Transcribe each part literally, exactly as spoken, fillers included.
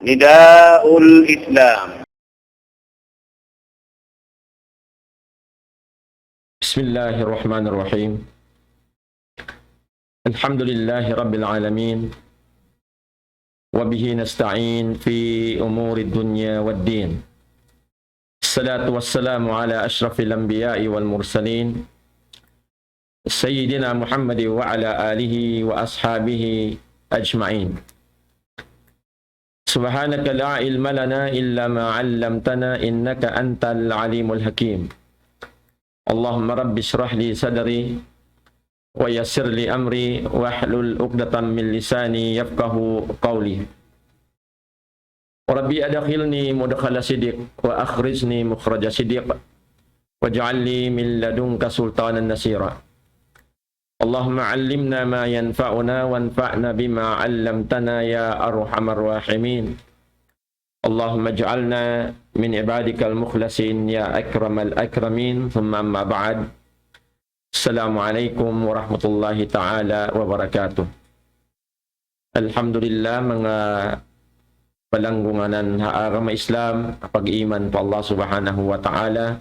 نداء الإسلام. بسم الله الرحمن الرحيم. الحمد لله رب العالمين. وبه نستعين في أمور الدنيا والدين. الصلاة والسلام على أشرف الأنبياء والمرسلين، سيدنا محمد وعلى آله وأصحابه أجمعين. سبحانك لا علم لنا إلا ما علمتنا إنك أنت العليم الحكيم. اللهم رب اشرح لي صدري ويسر لي أمري واحلل عقدة من لساني يفقه قولي. ربي أدخلني مدخل صدق وأخرجني مخرج صدق واجعل لي من لدنك سلطانا نصيرا. اللهم علمنا ما ينفعنا وانفعنا بما علمتنا يا أرحم الراحمين. اللهم اجعلنا من عبادك المخلصين يا أكرم الأكرمين. ثم أما بعد. السلام عليكم ورحمة الله تعالى وبركاته. Alhamdulillah, manga palanggungan ha agama Islam, pag-iman pa Allah Subhanahu wa Ta'ala.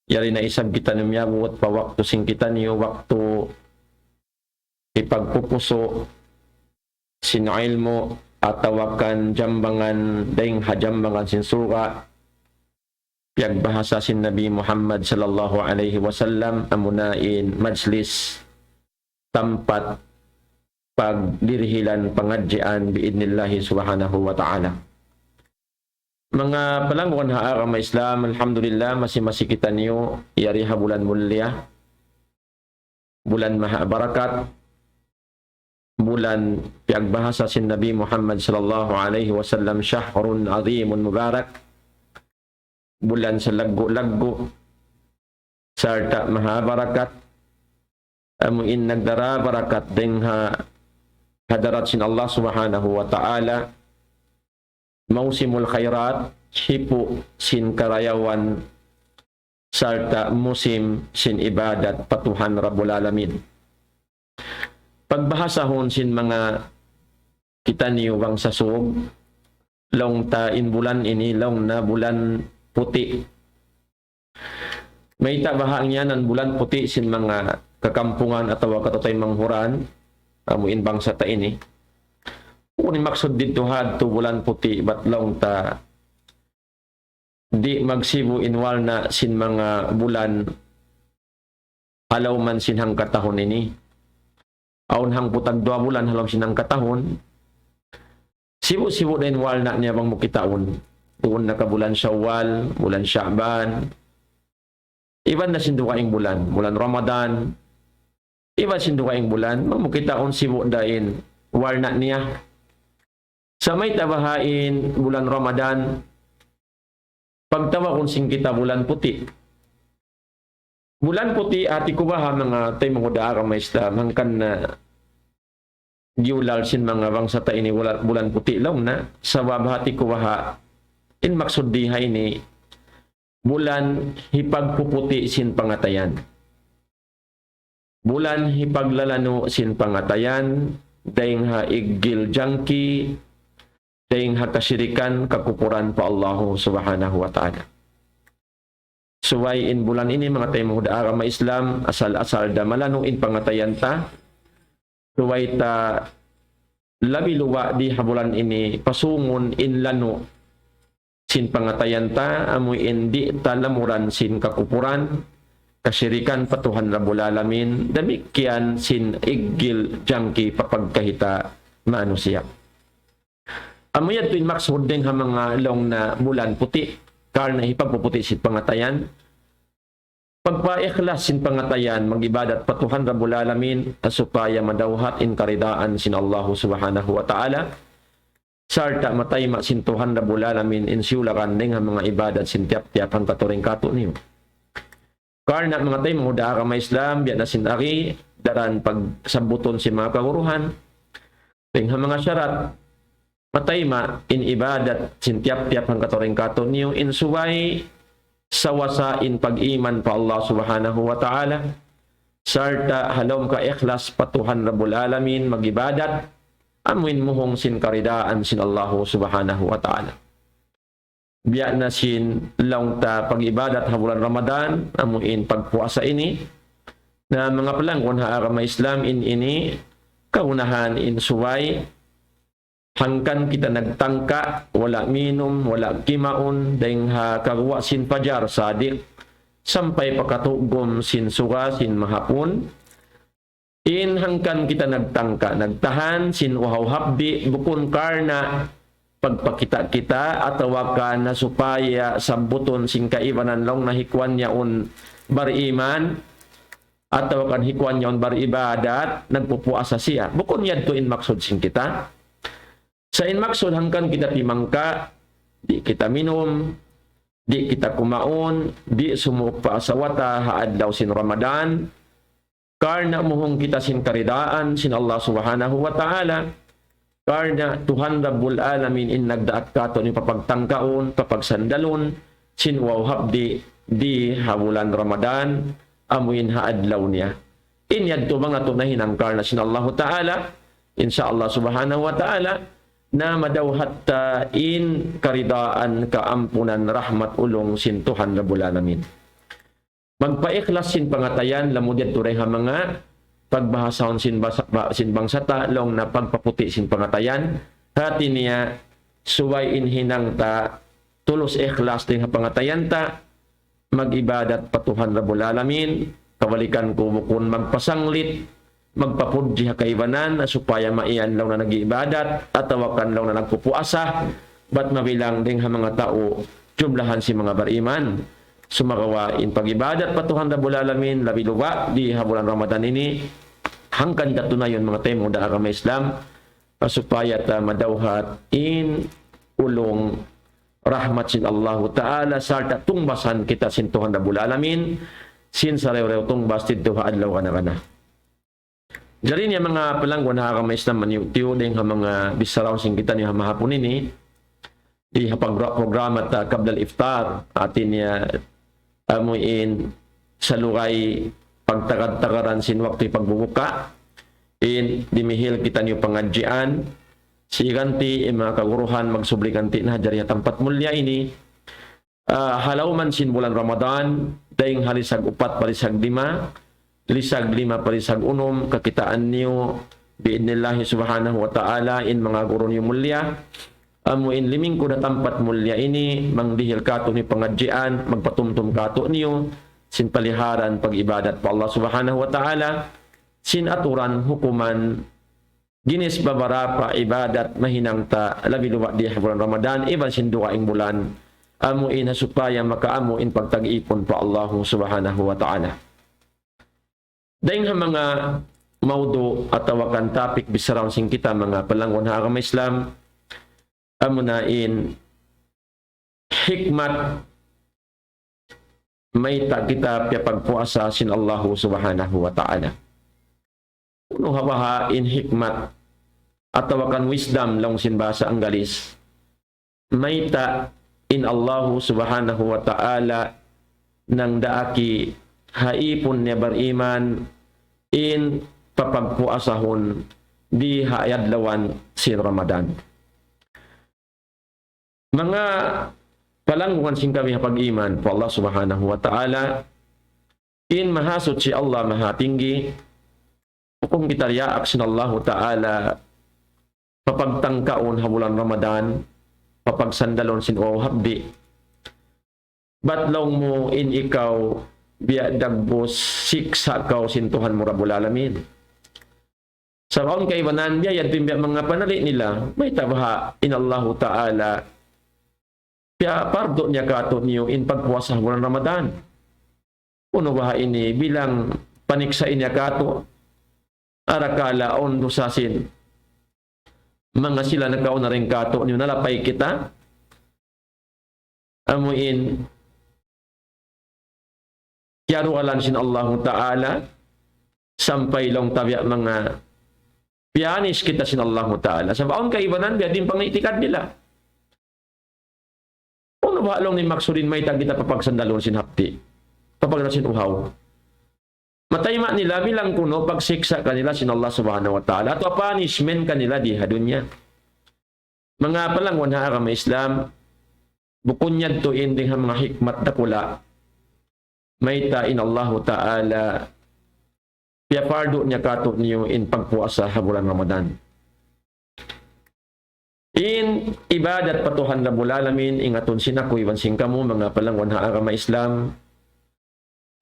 Yari na isab kitaniyu miyabut pa waktu sin kitaniyu, waktu hipagpupusu' sin ilmu' atawa kan jambangan dayn ha jambangan sin surga', piyagbahasa sin Nabi Muhammad sallallahu alayhi wasallam, amuna in majlis tampat pagdirihilan pangadjian bi'idnillahi subhanahu wa ta'ala. Manga palanggungan ha agama Islam, alhamdulillah, masi-masi kitaniyu yari ha bulan mulia, bulan maha barakat, bulan piyagbahasa sin Nabi Muhammad sallallahu alayhi wasallam, شهر عظيم مبارك, bulan salaggu'-laggu', sarta' maha barakat, amu in nagdara barakat dayn ha hadarat sin Allah Subhanahu wa Ta'ala, موسم الخيرات, hipu' sin karayawan, sarta' musim sin ibadat pa Tuhan Rabbul Alamin. Pagbahasahun sin manga kitaniyu bangsa Sug, laung ta in bulan ini, laung na bulan puti'. Mayta' baha' ngiyanan bulan puti' sin manga kakampungan atawa kataymanghuran, amu in bangsa ta ini. Unu in maksud didtu ha adtu bulan puti', bat laung ta di' magsibu' in walna' sin manga bulan ha lawm sin hangkatahun ini. Awn hangpu' tagduwa bulan ha lawm sin hangkatahun. Sibu'-sibu' da in walna' niya bang mu kitaun. Duun na ka bulan Shawwal, bulan Sha'ban. Iban na sin dugaing bulan, bulan Ramadan. Iban sin dugaing bulan, bang mu kitaun sibu' da in walna' niya. Sa' mayta' baha' in bulan Ramadan, pagtawagun sin kita bulan puti'. Bulan puti', hati ku baha' manga taymanghud ha agama Islam, hangkan na giyulal sin manga bangsa ta ini bulan, bulan puti' laung na, sabab hati ku baha', in maksud di ha ini, bulan hipagpuputi' sin pangatayan. Bulan hipaglalanu' sin pangatayan, dayn ha iggil jangki, dayn ha kasirikan, kakupuran pa Allahu Subhanahu wa Ta'ala. Subay in bulan ini, manga taymanghud ha agama Islam, asal-asal da malanu' in pangatayan ta. Subay ta labi luba' di ha bulan ini pasungun in lanu' sin pangatayan ta, amu in di' ta lamuran sin kakupuran, kasirikan pa Tuhan Rabbul Alamin, damikkiyan sin iggil jangki pa pagkahi ta manusiya'. Amu yadtu in maksud dayn ha manga laung na bulan puti', karna' hipagpuputi' sin pangatayan, pagpaikhlas sin pangatayan, mag-ibadat pa Tuhan Rabbul Alamin, supaya madawhat in karidaan sin Allahu Subhanahu wa Ta'ala, sarta' matayma' sin Tuhan Rabbul Alamin in siyulakan dayn ha manga ibadat sin tiyap-tiyap hangkaturing katu' niyu. Karna' manga taymanghud ha agama Islam, biya' na sin ari, daran pagsabbutun sin manga kaguruhan, dayn ha manga sharat, matayma' in ibadat sin tiyap-tiyap hangkaturing katu' niyu in subay sawasa in pag-iman pa Allah Subhanahu wa Ta'ala, sarta' ha lawm kaikhlas pa Tuhan Rabbul Alamin mag-ibadat, amuin muhung sin karidaan sin Allahu Subhanahu wa Ta'ala. Biya' na sin laung ta pag-ibadat ha bulan Ramadan, amuin pagpuasa ini, na manga palanggun ha agama Islam in ini, kaunahan in subay, hangkan kita nagtangka, wala' minum, wala' kimaun, dayng ha kaguwa' sin pajar sadiq, sampay pa katugum sin suga, sin mahapun, in hangkan kita nagtangka, nagtahan sin uhaw hapdi', bukun karna' pagpakita' kita, atawa ka na supaya sabbutun sin kaibanan laung na hi kuwan yaun bariman, atawa ka hi kuwan yaun baribadat, nagpupuasa siya. Bukun yadtu in maksud sin kita. Sa' in maksud hangkan kita timangka, di' kita minum, di' kita kumaun, di' sumuuk pa asawa ta ha adlaw sin Ramadan, karna' muhung kita sin karidaan sin Allah Subhanahu wa Ta'ala, karna' Tuhan Rabbul Alamin in nagdaak katu' ini papagtangkaun, papagsandalun, sin uhaw hapdi' di ha bulan Ramadan, amuin ha adlaw niya. In yadtu manga tu nahinang karna' sin Allahu Ta'ala, insya Allah Subhanahu wa Ta'ala, na madawhat ta in karidaan, kaampunan, rahmat, ulung sin Tuhan Rabbul Alamin. Magpaikhlas sin pangatayan, lamud yadtu dayn ha manga pagbahasahun sin basa-, ba-, sin bangsa ta, laung na pagpaputi' sin pangatayan, hati niya, subay in hinang ta, tulus ikhlas dayn ha pangatayan ta, mag-ibadat pa Tuhan Rabbul Alamin, kabalikan ku bukun magpasanglit, magpapudji ha kaibanan, supaya maiyan laung na nag-iibadat, atawa kan laung na nagpupuasa, bat mabilang dayn ha manga tau, jumlahan sin manga bariman. Sumagawa' in pag-ibadat pa Tuhan Rabbul Alamin, labi luba' di ha bulan Ramadan ini, hangkan katunayun manga taymanghud ha agama Islam, supaya ta madawhat in ulung rahmat sin Allahu Ta'ala, sarta' tungbasan kita sin Tuhan Rabbul Alamin, sin sarayaw-rayaw tungbas didtu ha adlaw kana-kana. Jari niya manga palanggun ha agama Islam, maniyu-tiyu dayn ha manga bichara sin kitaniyu ha mahapun ini, di ha pag-, programa ta Qabla al-Iftar, hati niya amuin salugay pagtagad-tagaran sin waktu pagbubuka, in dimihil kitaniyu pangadjian, siganti in manga kaguruhan magsubli ganti na jari ha tampat mulliya ini, ah, ha lawm sin bulan Ramadan, dayn ha lisag upat pa lisag lima, lisag lima pa lisag unum, kakitaan niyu, bi'idnillahi subhanahu wa ta'ala, in manga guru niyu mulliya, amuin limingkud ha tampat mulliya ini, mangdihil katu' niyu pangadjian, magpatumtum katu' niyu, sin paliharan pag-ibadat pa Allah Subhanahu wa Ta'ala, sin aturan hukuman ginis babarapa ibadat mahinang ta labi luba' di ha bulan Ramadan, iban sin dugaing bulan, amuin ha supaya makaamu in pagtag-ipun pa Allahu Subhanahu wa Ta'ala. Dayn ha manga maudu' atawa kan topic bicharahan sin kita manga palanggun ha agama Islam, amuna in hikmat mayta' kita piyapagpuasa sin Allahu Subhanahu wa Ta'ala. Unu ha baha' in hikmat atawa kan wisdom laung sin bahasa Anggalis. Mayta' in Allahu Subhanahu wa Ta'ala nangdaaki ha ipun niya bariman in papagpuasahun di ha adlawan sin Ramadan. Manga palanggungan sin kami ha pag-iman pa Allah Subhanahu wa Ta'ala, in Mahasuchi Allah Mahatinggi, hukum kita diyaak sin Allahu Ta'ala, papagtangkaun ha bulan Ramadan, papagsandalun sin uhaw hapdi'. Bat laung mu in ikaw, biya' dagbus siksa' kaw sin Tuhan mu Rabbul Alamin. Sabab awn kaibanan biya' yan, biya' manga panali' nila, mayta' baha' in Allahu Ta'ala, biya' pardu niya katu' niyu in pagpuasa bulan Ramadan. Unu baha' ini bilang paniksa' niya katu', arakala' awn dusa sin manga sila nakauna dayn katu' niyu nalapay kita. Amuin kiyarugalan sin Allahu Ta'ala, sampay laung ta biya' manga piyanis kita sin Allahu Ta'ala. Sabab awn kaibanan biya' diin pangitikad nila. Unu baha' laung niya maksud in mayta' kita papagsandalun sin hapdi', papagna sin uhaw? Matayma' nila bilang kunu' pagsiksa' kanila sin Allah Subhanahu wa Ta'ala atawa punishment kanila di ha dunya. Manga palangwan ha agama Islam, bukun yadtu in dayn ha manga hikmat dakula'. Mayta' in Allahu Ta'ala piyapardu niya kātu'niyu in pagpuasa ha bulan Ramadan. In ibadat pa Tuhan Rabbul Alamin, ingatun sin aku iban sin kamu, manga palangwan ha agama Islam.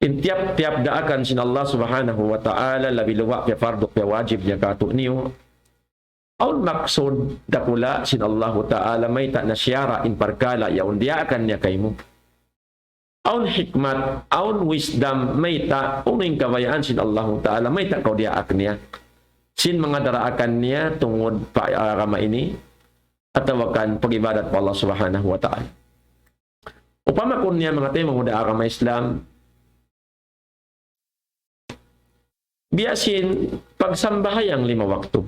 In tiyap-tiyap daakan sin Allah Subhanahu wa Ta'ala, labi luwa' piyapardu, piyawajib niya kātu'niyu. Awn maksud dakula' sin Allahu Ta'ala mayta' na siyara' in parkala' yaun diyaakan niya kaymu. Awn hikmat, awn wisdom, mayta', unu in kabayaan sin Allahu Ta'ala, mayta' kaw diyaak niya. Sin manga daraakan niya, tungud pa agama ini, atawa kan pag-ibadat pa Allah Subhanahu wa Ta'ala. Upama kunu' niya manga taymanghud ha agama Islam, biya' sin pagsambahayang lima waktu.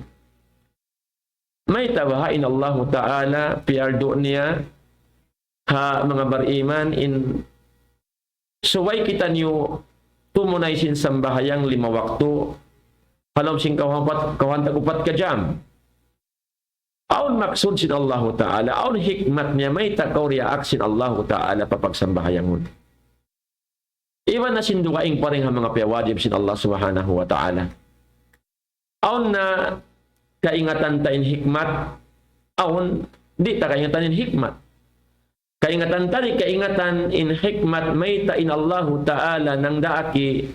Mayta' baha' in Allahu Ta'ala piyardu niya ha manga bariman in subay kitaniyu tumunay sin sambahayang lima waktu, ha lawm sin kawhaan, kawhaan tag-upat ka jam. Awn maksud sin Allahu Ta'ala, awn hikmat niya mayta' kaw diyaak sin Allahu Ta'ala pa pagsambahayangun. Iban na sin dugaing pa dayn ha manga piyawajib sin Allah Subhanahu wa Ta'ala. Awn na kaingatan ta in hikmat, awn di' ta kaingatan in hikmat. Kaingatan ta di' kaingatan in hikmat mayta' in Allahu Ta'ala nangdaaki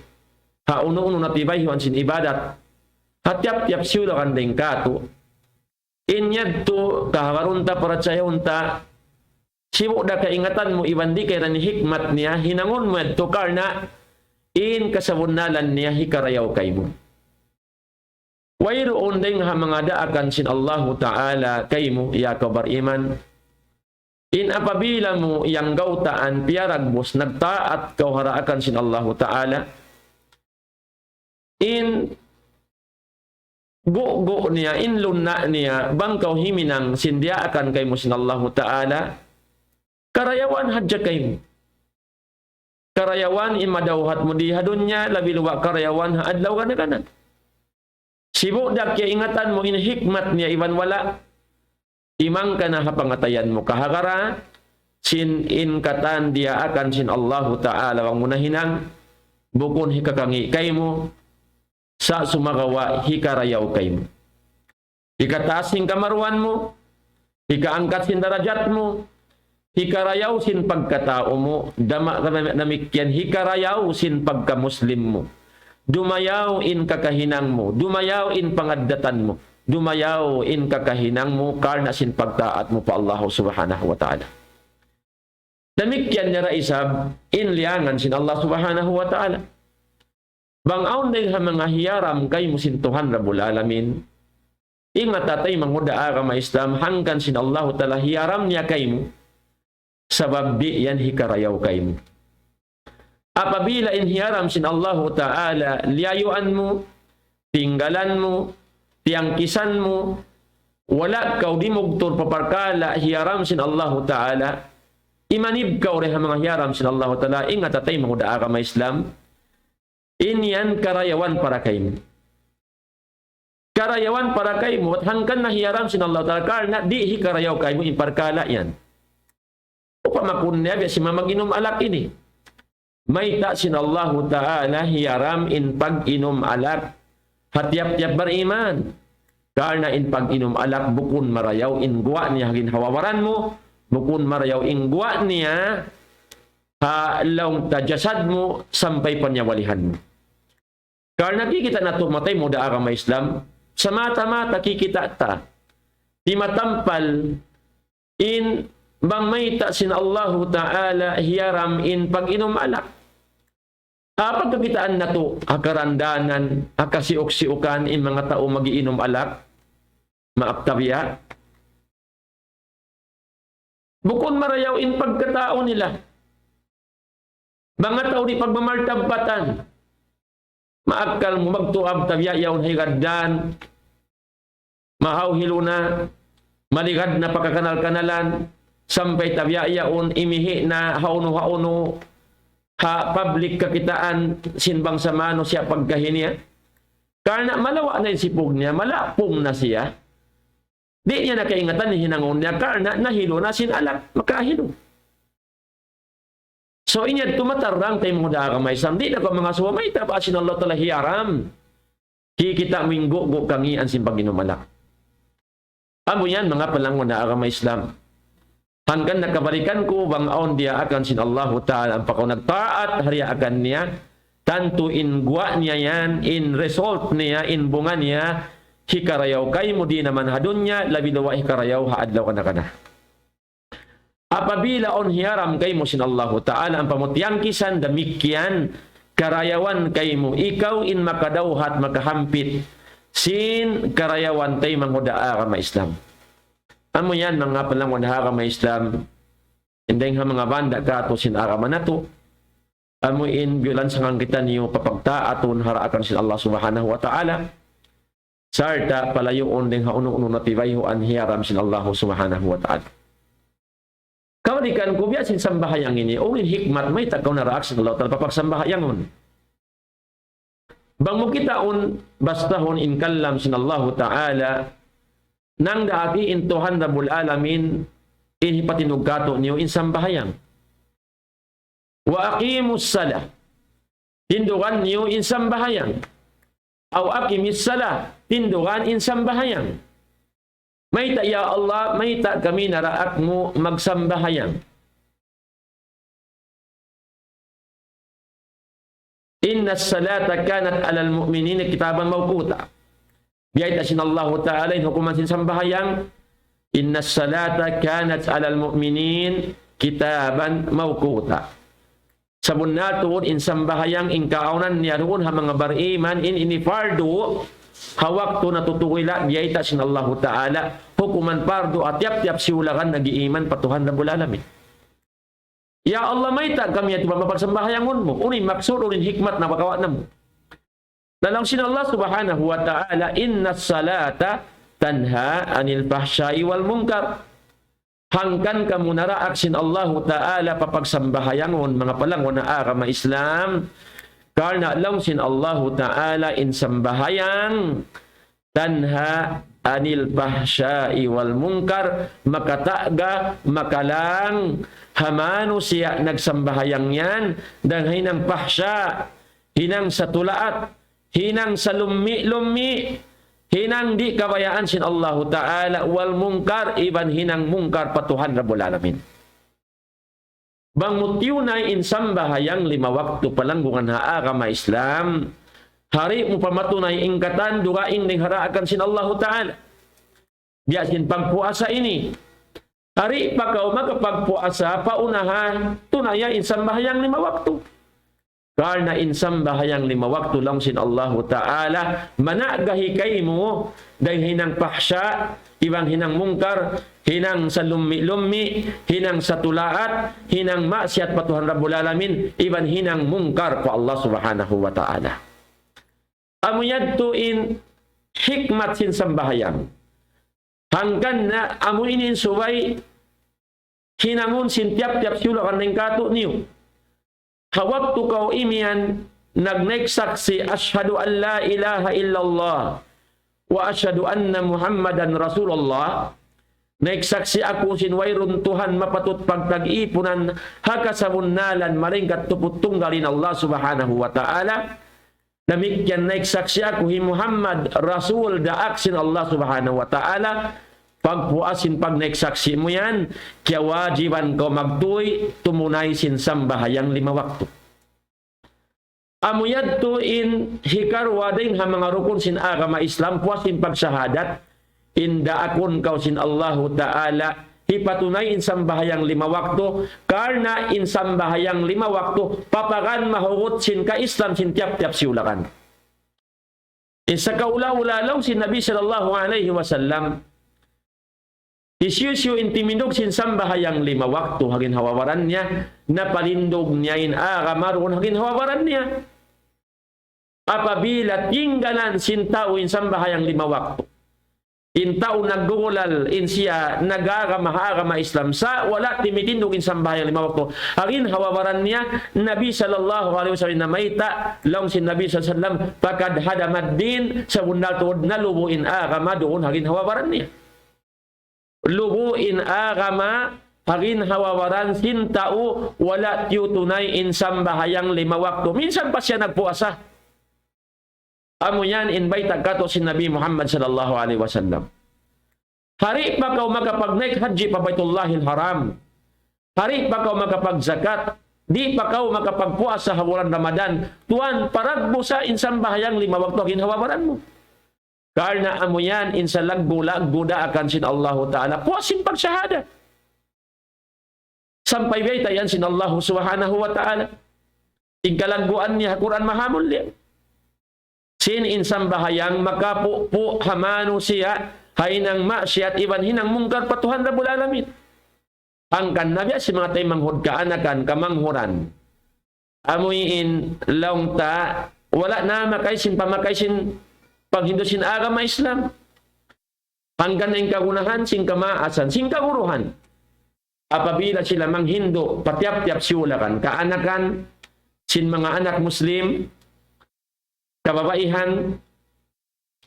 ha unu-unu na tibayhuan sin ibadat. Ha tiyap-tiyap siyulakan dayn kātu'. In yadtu kahagarun ta, parachayahun ta, sibu' da kaingatan mu iban di' kairan hikmat niya, hinangun mu yadtu karna' in kasabunnalan niya hikarayaw kaymu. Wayruun dayn ha manga daakan sin Allahu Ta'ala kaymu, ya kaw bariman. In apabila mu yan gautaan piyaragbus, nagtaat kaw ha daakan sin Allahu Ta'ala, in gugu niya, in lunna' niya, bang kaw himinang sin diyaakan kaymu sin Allahu Ta'ala, karayawan hadja kaymu. Karayawan in madawhat mu di ha dunya, labi luwa' karayawan ha adlaw gana-gana. Sibu' da kiyaingatan mu in hikmat niya iban wala'. Imang ka na ha pangatayan mu kahagara, sin in katan diyaakan sin Allahu Ta'ala bang mu nahinang, bukun hikakangi' kaymu, sa' sumagawa' hikarayaw kaymu. Hikataas sin kamaruan mu, hikaangkat sin darajat mu, hikarayaw sin pagkatau mu, dama-, damikkiyan hikarayaw sin pagka-Muslim mu. Dumayaw in kakahinang mu, dumayaw in pangaddatan mu, dumayaw in kakahinang mu, karna' sin pagtaat mu pa Allah Subhanahu wa Ta'ala. Damikkiyan niya da isab in liyangan sin Allah Subhanahu wa Ta'ala. Bang awn dayn ha manga hiyaram kaymu sin Tuhan Rabbul Alamin, ingata taymanghud ha agama Islam, hangkan sin Allahu Ta'ala hiyaram niya kaymu, sabab di' yan hikarayaw kaymu. Apabila in hiyaram sin Allahu Ta'ala, liyayuan mu, tinggalan mu, tiyangkisan mu, wala' kaw dimugtur pa parkala' hiyaram sin Allahu Ta'ala, imanib kaw dayn ha manga hiyaram sin Allahu Ta'ala, ingata taymanghud ha agama Islam, in yan karayawan para kaymu. Karayawan para kaymu, hangkan na hiyaram sin Allahu Ta'ala, karna' di' hikarayaw kaymu in parkala' yan. Upama kunu' niya biya' sin mag-inum alak ini. Mayta' sin Allahu Ta'ala hiyaram in pag-inum alak ha tiyap-tiyap bariman. Karna' in pag-inum alak bukun marayaw in guwa' niya ha ginhawa-baran mu, bukun marayaw in guwa' niya ha lawm ta jasad mu sampay pa nyawalihan mu. Karna' kikita' natu' matay mu da agama Islam, sa mata-mata kikita' ta. Di' matampal in bang mayta' sin Allahu Ta'ala hiyaram in pag-inum alak. Apa kakitaan natu', ha karandanan, ha kasiuk-siukan in manga tau mag-iinum alak? Maap tabiya'. Bukun marayaw in pagkatau nila. Manga tau di' pagmamartabbatan. Maakkal mu magtuab tabiya' yaun ha higad dan. Mahawhilu na, maligad na pa kakanal-kanalan, sampay tabiya' yaun imihi' na hawnu-hawnu. ha public kakitaan sin bangsa manusiya' pagkahi niya. Karna' malawa' na in sipug niya, malapung na siya. Di' niya na kaingatan in hinangun niya, karna' nahilu na sin alat, makahilu. So, in yadtu matarrang taymanghud ha agama Islam, di' na kaw mangasubu, mayta' ba sin Allah Ta'ala hiyaram? Kikita' mu in gugu' kangīan sin pag-inum alak. Amu yan, manga palangga' ha agama Islam. Hangkan na kabalikan ku, bang awn diyaakan sin Allahu Ta'ala, ampa kaw nagtaat ha diyaakan niya, tantu in guwa' niya yan, in result niya, in bunga niya, hikarayaw kaymu di' na man ha dunya, labi awla hikarayaw ha adlaw kana-kana. Apabila awn hiyaram kaymu sin Allahu Ta'ala, ampa mu tiyangkisan damikkiyan, karayawan kaymu, ikaw in makadawhat, makahampit, sin karayawan taymanghud ha agama Islam. Amu yan, manga palangga' ha agama Islam, in dayng ha manga banda' katu' sin agama natu', amu in biyulansangan kitaniyu pa pagtaat ha daakan sin Allah Subhanahu wa Ta'ala, sarta' palayuun dayng ha unu-unu na tibayhuan hiyaram sin Allah Subhanahu wa Ta'ala. Kabalikan ku, biya' sin sambahayang ini, unu in hikmat mayta' kaw naraak sin Allah Ta'ala papagsambahayangun? Bang mu kitaun, bastahun in kalam sin Allahu Ta'ala, nang daati in Tuhan Rabbul Alamin, in hipatindug katu' niyu in sambahayang. وأقيموا الصلاة. Tindugan niyu in sambahayang. أو أقم الصلاة. Tindugan in sambahayang. Mayta', ya Allah, mayta' kami naraak mu magsambahayang? إن الصلاة كانت على المؤمنين كتابا موقوتا. Biyayta' sin Allahu Ta'ala in hukuman sin sambahayang, إن الصلاة كانت على المؤمنين كتابا موقوتا. Sabunnal tuud in sambahayang in kaawnan niya duun ha manga bariman in ini pardu ha waktu natutuhila biyayta' sin Allahu Ta'ala hukuman pardu ha tiyap-tiyap siyulakan nag-iiman pa Tuhan Rabbul Alamin. Ya Allah, mayta' kami yadtu ba mapagsambahayangun mu? Unu in maksud, unu in hikmat na pagkawa' namu'? Laung sin Allah Subhanahu wa Ta'ala, إن الصلاة تنهى عن الفحشاء والمنكر. Hangkan kamu naraak sin Allahu Ta'ala papagsambahayangun, manga palangga' ha agama Islam. Karna' laung sin Allahu Ta'ala in sambahayang, تنهى عن الفحشاء والمنكر, makatagga, makalang ha manusiya' nagsambahayang yan, dayn ha hinang pahsya, hinang satulaat, hinang salummi'-lummi', hinang di' kabayaan sin Allahu Ta'ala, والمنكر, iban hinang mungkar pa Tuhan Rabbul Alamin. Bang mu tiyunay in sambahayang lima waktu palangga' ha agama Islam, di' mu pa matunay in katan dugaing dayn ha daakan sin Allahu Ta'ala. Biya' sin pagpuasa ini. Di' pa kaw makapagpuasa, paunahan, tunaya in sambahayang lima waktu. Karna' in sambahayang lima waktu laung sin Allahu Ta'ala, managga' kaymu dayn ha hinang pahsya, iban hinang mungkar, hinang salummi'-lummi', hinang satulaat, hinang maksiyat pa Tuhan Rabbul Alamin, iban hinang mungkar pa Allah Subhanahu wa Ta'ala. Amu yadtu in hikmat sin sambahayang. Hangkan na amu ini in subay hinangun sin tiyap-tiyap siyulakan dayn kātu'niyu. Ha waktu kaw imiyan nagnaik saksi', أشهد أن لا إله إلا الله وأشهد أن محمدا رسول الله. Naik saksi' aku sin wayruun Tuhan mapatut pagtag-ipunan ha kasabunnalan malaingkan tuput tunggal in Allah Subhanahu wa Ta'ala. Damikkiyan naik saksi' aku hi Muhammad, Rasul daak sin Allah Subhanahu wa Ta'ala. Pagpuas sin pagnaik saksi' mu yan, kiyawajiban kaw magtuy, tumunay sin sambahayang lima waktu. Amu yadtu in hikaruwa dayn ha manga rukun sin agama Islam, puas sin pagsahadat, in daakun kaw sin Allahu Ta'ala, hipatunay in sambahayang lima waktu, karna' in sambahayang lima waktu, papagan mahugut sin ka-Islam sin tiyap-tiyap siyulakan. In sakaula-ula laung sin Nabi sallallahu alayhi wasallam, hisiyu-siyu in timindug sin sambahayang lima waktu ha ginhawa-baran niya, napalindug niya in agama duun ha ginhawa-baran niya. Apabila tinggalan sin tau in sambahayang lima waktu, In tau naggugulal, in siya nag-agama ha agama Islam, sa' wala' timitindug in sambahayang lima waktu ha ginhawa-baran niya, Nabi sallallahu alayhi wasallam namayta', laung sin Nabi sallallahu alayhi wasallam, فقد هدم الدين, sabunnal tuud nalubu' in agama duun ha ginhawa-baran niya. Lubu' in agama ha ginhawa-baran sin tau wala' tiyutunay in sambahayang lima waktu. Minsan pa siya nagpuasa. Amu yan in bayta' katu' sin Nabi Muhammad sallallahu alayhi wasallam. Di' pa kaw makapagnaik hajji pa Baytullahil Haram. Di' pa kaw makapagzakat. Di' pa kaw makapagpuasa ha bulan Ramadan. Tuwan, paragbusa in sambahayang lima waktu ha ginhawa-baran mu. Karna' amu yan in salaggu'-laggu' daakan sin Allahu Ta'ala. Puas sin pagshahada. Sampay bayta' yan sin Allahu Subhanahu wa Ta'ala. In kalagguan niya ha Qur'an Mahamulliya. Sin in sambahayang makapupu' ha manusiya', ha hinang maksiat iban hinang mungkar pa Tuhan Rabbul Alamin. Hangkan na biya' sin manga taymanghud kaanakan, kamanghuran. Amu in laung ta, wala' na makay sin pamakay sin paghindu' sin agama Islam. Hangkan na in kagunahan, sin kamaasan, sin kaguruhan. Apabila sila manghindu', pa tiyap-tiyap siyulakan, kaanakan, sin manga anak Muslim, kababaihan,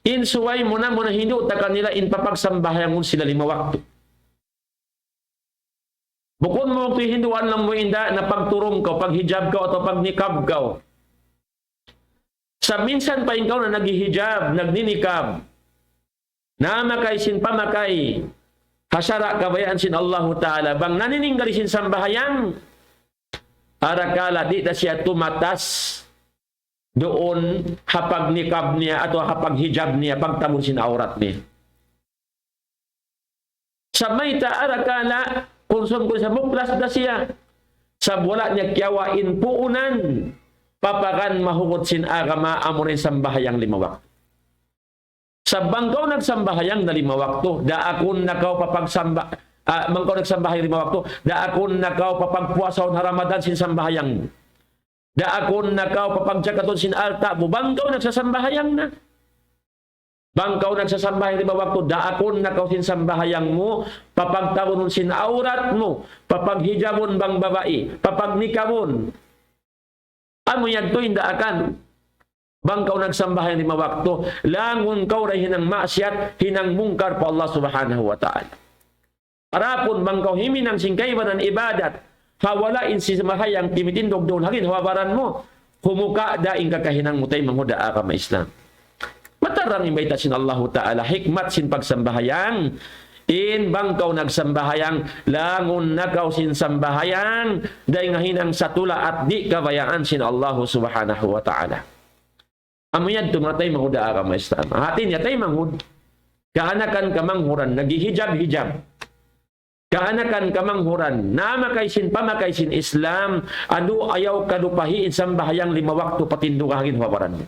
in subay muna-muna hindu' ta kanila in papagsambahayangun sila lima waktu. Bukun mu waktu hinduan laung mu inda' na pagturung kaw, paghijab kaw, atawa pagnikab kaw. Sa' minsan pa in kaw na naghihijab, nagninikab. Na makay sin pamakay, ha sara' kabayaan sin Allahu Ta'ala. Bang nanininggali sin sambahayang, arakala' di' na siya tumatas duun ha pagnikab niya atawa ha paghijab niya, pagtabun sin awrat niya. Sa' mayta' arakala', kunsum kun sa' muklas da siya. Sa' wala' niya kiyawa' in puunan, papakan mahugut sin agama amura in sambahayang lima waktu. Sa' bang kaw nagsambahayang na lima waktu, daakun na kaw papagsamba-, ah, bang kaw nagsambahayang lima waktu, daakun na kaw papagpuasahun ha Ramadan sin sambahayang mu. Daakun na kaw papagjakatun sin alta' mu, bang kaw nagsasambahayang na. Bang kaw nagsasambahayang lima waktu, daakun na kaw sin sambahayang mu, papagtabunun sin awrat mu, papaghijabun bang babai, papagnikabun. Amu yadtu in daakan. Bang kaw nagsambahayang lima waktu, langun kaw da hinang maksiat, hinang mungkar pa Allah Subhanahu wa Ta'ala. Adapun bang kaw himinang sin kaibanan ibadat, ha wala' in sambahayang timitindug duun ha ginhawa-baran mu, humuka' da in kakahinang mu taymanghud ha agama Islam. Matarang in bayta' sin Allahu Ta'ala, hikmat sin pagsambahayang, in bang kaw nagsambahayang, langun na kaw sin sambahayang, dayn ha hinang satula' at di' kabayaan sin Allahu Subhanahu wa Ta'ala. Amu yadtu manga taymanghud ha agama Islam. Hati niya taymanghud, kaanakan kamanghuran, naghihijab-hijab. Kaanakan kamanghuran, na makay sin pamakay sin Islam, anu ayaw kalupahi in sambahayang lima waktu patinduga ha ginhawa-baran mu.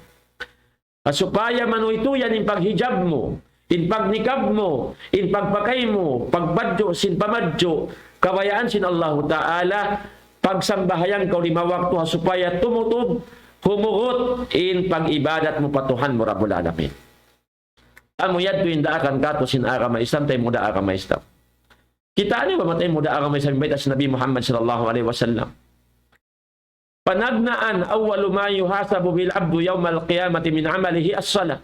Ah, supaya manuy tuud yan in paghijab mu, in pagnikab mu, in pagpakay mu, pagbadju' sin pamadju', kabayaan sin Allahu Ta'ala, pagsambahayang kaw lima waktu ha supaya tumutub, humugut in pag-ibadat mu pa Tuhan mu Rabbul Alamin. Amu yadtu in daakan katu' sin agama Islam, taymanghud ha agama Islam. Kitaa niyu ba manga taymanghud ha agama Islam, bayta' sin Nabi Muhammad sallallahu alayhi wasallam. Panagnaan, أول ما يحاسب به العبد يوم القيامة من عمله الصلاة.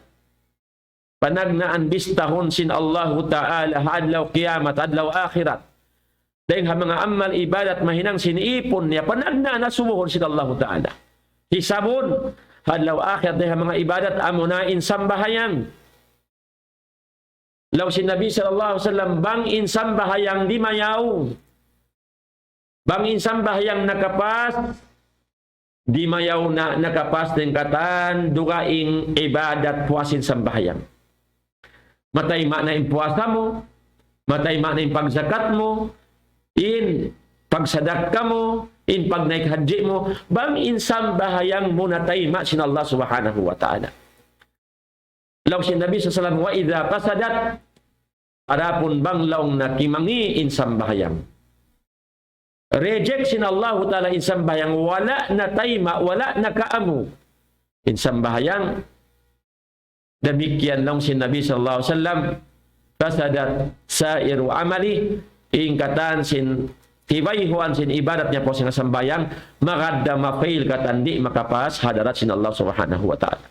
Panagnaan bistahun sin Allahu Ta'ala, ha adlaw kiyamat, adlaw akhirat. Dayn ha manga amal ibadat mahinang sin ipun niya, panagnaan asubuhun sin Allahu Ta'ala. Hisabun, ha adlaw akhirat dayn ha manga ibadat, amuna in sambahayang. Laung sin Nabi sallallahu alayhi wasallam, bang in sambahayang dimayaw. Bang in sambahayang nakapas, dimayaw na nakapas dayn katan, dugaing ibadat puas sin sambahayang. Matayma' na in puasa mu, matayma' na in pagzakat mu, in pagsadakka mu, in pagnaik hajji mu, bang in sambahayang mu natayma' sin Allah Subhanahu wa Ta'ala. Laung sin Nabi sallallahu alayhi wasallam, وإذا فسدت, adapun bang laung niya kimangi' in sambahayang. Reject sin Allahu Ta'ala in sambahayang, wala' natayma', wala' nakaamu in sambahayang. Damikkiyan laung sin Nabi sallallahu alayhi wasallam, فسدت سائر عمله, in katan sin, tibayhuan sin ibadat niya pa sin sambahayang, magad da ma-fail katan di' makapas ha hadarat sin Allah Subhanahu wa Ta'ala.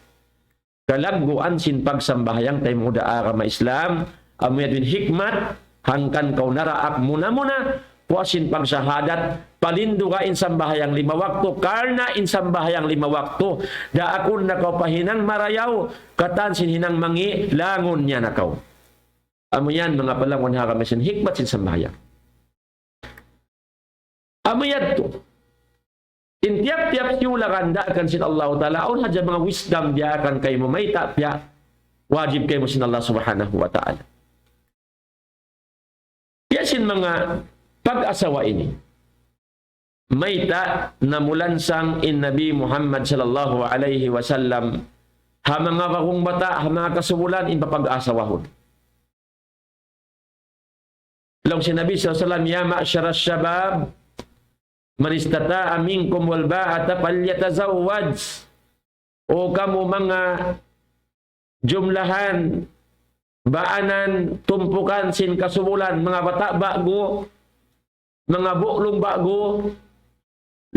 Kalagguan sin pagsambahayang taymanghud ha agama Islam, amu yadtu in hikmat, hangkan kaw naraak muna-muna, puas sin pagsahadat, palinduga in sambahayang lima waktu, karna' in sambahayang lima waktu, daakun na kaw pa hinang marayaw, katan sin hinang mangi', langun niya na kaw. Amu yan, manga palanggun ha agama Islam, hikmat sin sambahayang. Amu yadtu. In tiyap-tiyap siyulakan daakan sin Allah Ta'ala, awn hadja manga wisdom diyaakan kaymu mayta' piya wajib kaymu sin Allah Subhanahu wa Ta'ala. Piya sin manga pag-asawa ini. Mayta' namulansang in Nabi Muhammad sallallahu alayhi wasallam ha manga bagung bata', ha manga kasubulan in papag-asawahun. Laung sin Nabi sallallahu alayhi wasallam, يا معشر الشباب من استطاع منكم الباءة فليتزوج. O kamu manga jumlahan, baanan, tumpukan sin kasubulan, manga bata' ba'gu, manga buklung ba'gu,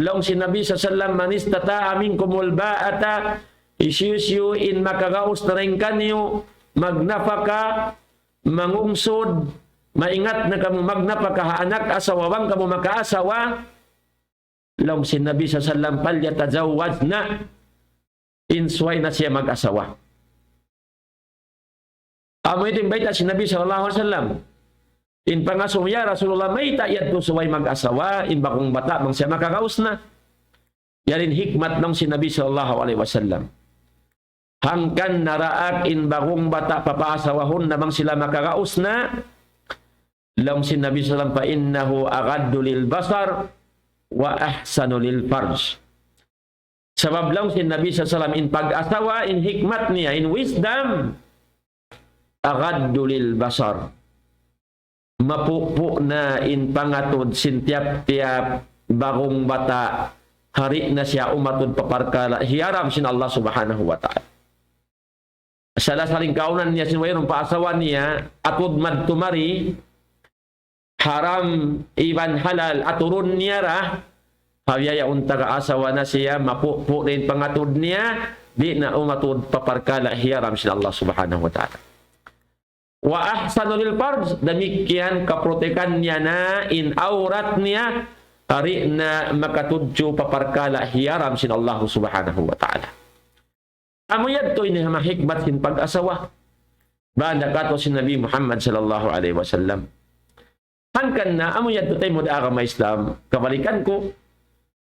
laung sin Nabi sallallahu alayhi wasallam, من استطاع منكم الباءة, hisiyu-siyu in makagaus dayn kaniyu, magnapaka, mangungsud, maingat na kamu magnapaka ha anak asawa bang kamu makaasawa, laung sin Nabi sallallahu alayhi wasallam, فليتزوجن, in subay na siya mag-asawa. Amu yadtu in bayta' sin Nabi sallallahu alayhi wasallam. In pangasubu, "Ya Rasulullah, mayta' yadtu subay mag-asawa, in bagung bata' bang siya makagaus na?" Yari in hikmat laung sin Nabi sallallahu alayhi wasallam. Hangkan naraak in bagung bata' papaasawahun na bang sila makagaus na, laung sin Nabi sallallahu alayhi wasallam, فإنه أغض للبصر وأحصن للفرج. Sabab laung sin Nabi sallallahu alayhi wasallam in pag-asawa, in hikmat niya, in wisdom, أغض للبصر. Mapupu' na in pangatud sin tiyap-tiyap bagung bata', di' na siya umatud pa parkala' hiyaram sin Allah Subhanahu wa Ta'ala. Sala-saling kaunan niya sin wayruun pa asawa niya, atud madtu mari, haram iban halal aturun niya ra, ha biya' yaun taga asawa na siya, mapupu' na in pangatud niya, di' na umatud pa parkala' hiyaram sin Allah Subhanahu wa Ta'ala. وأحصن للفرج, damikkiyan kaprotekan niya na in awrat niya, di' na makatudju pa parkala' hiyaram sin Allah Subhanahu wa Ta'ala. Amu yadtu in manga hikmat sin pag-asawa. Banda katu' sin Nabi Muhammad sallallahu alayhi wasallam. Hangkan na amu yadtu taymanghud ha agama Islam. Kabalikan ku,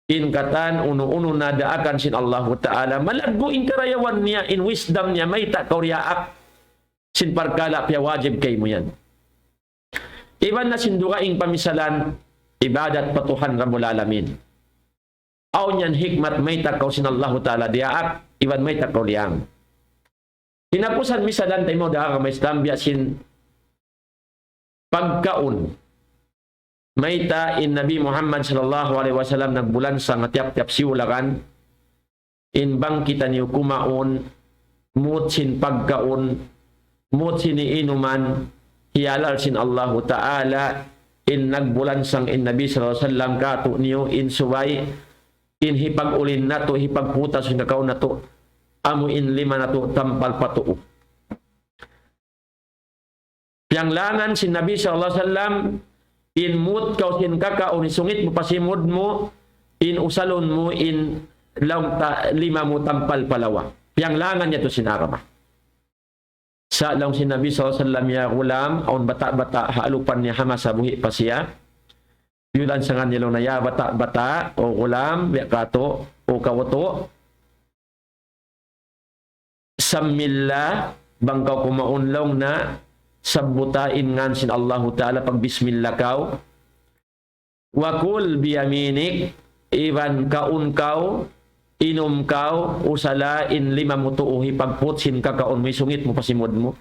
in katan unu-unu na daakan sin Allahu Ta'ala, malaggu' in karayawan niya, in wisdom niya, mayta' kaw diyaak sin parkala' piyawajib kaymu yan. Iban na sin dugaing pamisalan, ibadat pa Tuhan Rabbul Alamin. Awn yan hikmat mayta' kaw sin Allahu Ta'ala diyaak, iban mayta' kaw liyang. Hinapusan misalan taymanghud ha agama Islam biya' sin pagkaun. Mayta' in Nabi Muhammad sallallahu alayhi wasallam nagbulansang ha tiyap-tiyap siyulakan, in bang kitaniyu kumaun, mut sin pagkaun, mut sin iinuman, hiyalal sin Allahu Ta'ala, in nagbulansang in Nabi sallallahu alayhi wasallam katu'niyu, in subay, in hipag-ulin natu', hipagputas sin kakaun natu', amu in lima natu' tampal pa tuu. Piyanglangan sin Nabi sallallahu alayhi wasallam, in mut kaw sin kakaun, in sungit mu pa simud mu, in usalun mu, in laung ta-, lima mu tampal pa lawa. Piyanglangan niya tu sin agama. Sa' laung sin Nabi sallallahu alayhi wasallam, "Ya ghulam," awn bata'-bata' ha alupan niya ha masa buhi' pa siya. Biyulansangan niya laung niya, "Ya bata'-bata', o ghulam, ya katu', o kawutu'. Sammillah, bang kaw kumaun laung na, sabbuta in ngan sin Allahu Ta'ala, pagbismillah kaw. Wa kul biyaminik, iban kaun kaw, inum kaw, usala in lima mu tuu, hipagput sin kakaun mu, isungit mu pa simud mu.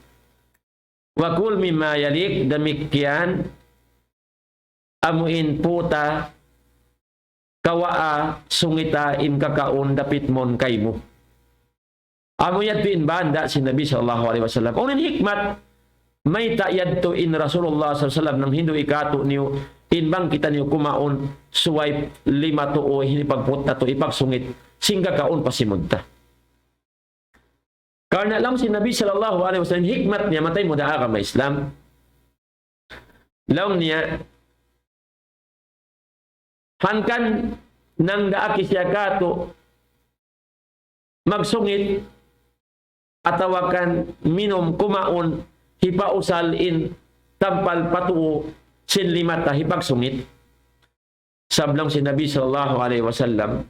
Wa kul mimma yalik," damikkiyan, amu in puta, kawaa, sungita in kakaun dapit mawn kaymu. Amu yadtu in banda' sin Nabi sallallahu alayhi wasallam. Unu in hikmat? Mayta' yadtu in Rasulullah sallallahu alayhi wasallam nanghindu' kātu'niyu, in bang kitaniyu kumaun, subay lima tuu, hinipagput natu', hipagsungit, sin kakaun pa simud ta. Karna' laung sin Nabi sallallahu alayhi wasallam, hikmat niya, matay mu da agama Islam. Laung niya, hangkan nangdaak siya kātu', magsungit, atawa kan minum, kumaun, hipausal in tampal pa tuu sin lima ta, hipagsungit. Sabab laung sin Nabi sallallahu alayhi wasallam,